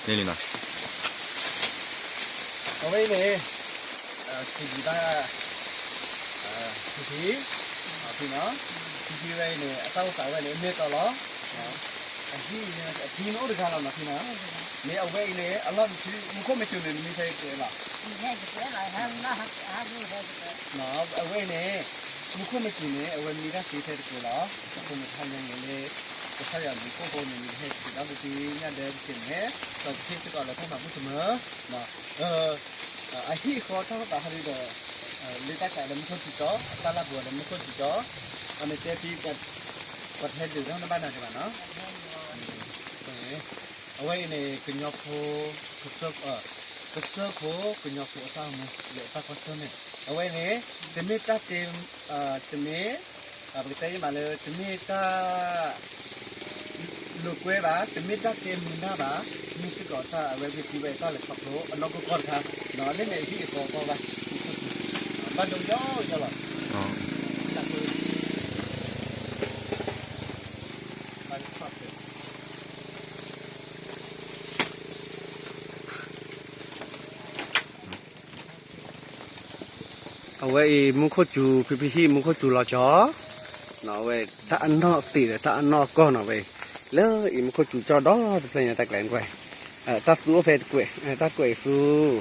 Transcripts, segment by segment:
န့ၣ်လီၤ. အဝဲအံၤန့ၣ် စံးဘျုးဘၣ် ဖံဖံ, ဖံဖံ, ဖံဖံဝဲအံၤန့ၣ် အတၢ်အိၣ်သးဝဲန့ၣ် အမ့ၢ်တီလီၤ. အဟံၣ်အံၤန့ၣ် အဖံန့ၣ်အိၣ်တဂၤလီၤနီၤဖံနီၤ. မ့ၢ်အဝဲအံၤန့ၣ် အလီၢ်တထံ မူခိၣ်မ့ၢ်စူၤန့ၣ် နမံထဲတကဲလီၤ. အဝဲအံၤန့ၣ် မူခိၣ်မ့ၢ်စူၤန့ၣ် အဝဲမံတၢ်သ့ထဲတကဲလီၤ. အဃိန့ၣ် တဟါညါန့ၣ်လၢ ကစၢ်ယွၤမူခိၣ်ဖိန့ၣ် နကဟဲက့ၤဒီးပသ့ၣ်ညါဒဲးတက့ၢ်န့ၣ် ဒီးကဟ့ၣ်စ့ၢ်ကီးလၢတၢ်မၤဘူၣ်တမၢ အဟံၣ်အဃီတၢ်အိၣ်သးဟးဒုဒီး လၢတၢ်ကးလၢမူခိၣ်စူၤတီ အတၢ်လၢပှဲၤလၢမူခိၣ်စူၤတီ အန့ၣ်တဲဖံ ပှၤတဟဲဒုးတၢ်နဘၣ်နၤဒံးဘၣ်နီၤ. အဝဲအံၤန့ၣ် ကညီဖိ ကစၢၢ်ခိၣ် ကညီဖိအတၢ်အိၣ်မူလၢအတၢ်ကွၢ်ဆၢၣ်မဲာ် အဝဲန့ၣ် တမ့ၢ်တၢ်တဲ တမ့ၢ် ပကတဲယမးလၢ တမ့ၢ်တၢ် လိာ်ကွဲဘၣ်, တမ့ၢ်တၢ်တဲမုာ်နၢ်ဘၣ်, မ့ၢ်စ့ၢ်ကီးတၢ်အဝဲဂ့ၢ်သံဝဲတၢ်လဲၤခီဖျိအနီၢ်ကီၢ်ကီၢ်တခါ, လၢန့ၣ်အဟံၣ်အဃီအဂီၢ်ဘၣ်, ဘၣ်ဒိယီယီလီၤ. အဝဲအံၤမူခိၣ်စူၤ ဖံဖံဟံၣ်မူခိၣ်စူၤလီၤကၠီ, အဝဲတၢ်အနီၢ်သံးဒီးတၢ်အနီၢ်ကီၢ်နီၤဝဲ, လၢအံၤမူခိၣ်စူၤကၠီဒီတဖျၢၣ်ညါတၢ်ကျဲၤကွဲ, တၢ်သူအိၣ်ဖဲတကွဲး, တၢ်တကွဲးအံၤသူ,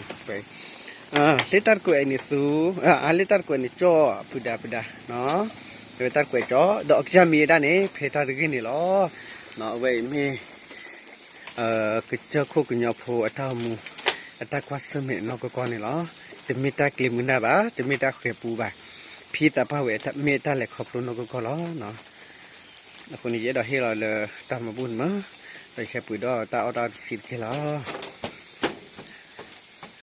လၢတၢ်တကွဲးအံၤန့ၣ်သူ, လၢတၢ်တကွဲးန့ၣ်ကၠီ ပုၢ်ဒၢပုၢ်ဒၢ, လၢတၢ်တကွဲးကၠီ ဒီးအကစၢ်မံဝဲဒၣ်န့ၣ် ဖဲတၢ်တဂ့ၢ်န့ၣ်လီၤ. အဝဲအံၤမ့ၢ် ကစၢၢ်ခိၣ်ကညီဖိအတၢ်အိၣ်မူ အတၢ်ကွၢ်ဆၢၣ်မဲာ်နီၢ်ကီၢ်ကီၢ်န့ၣ်လီၤ. တမ့ၢ်တၢ်ကျဲၤမုာ်နၢ်ဘၣ်, တမ့ၢ်တၢ်ဃဲၤပူဘၣ်, ဖံသးပှၢ်ဝဲမ့ၢ်တၢ်လဲၤခီဖျိနီၢ်ကီၢ်ကီၢ်လီၤ. အဃိန့ၣ် ယအဲၣ်ဒိးဟ့ၣ်လီၤလၢတၢ်မၤဘူၣ်တမၢ, ဒီးယဟဲပှ့ၤဒီးတၢ်အီၣ်တၢ်အီတဆံးတက့ၢ်လီၤ.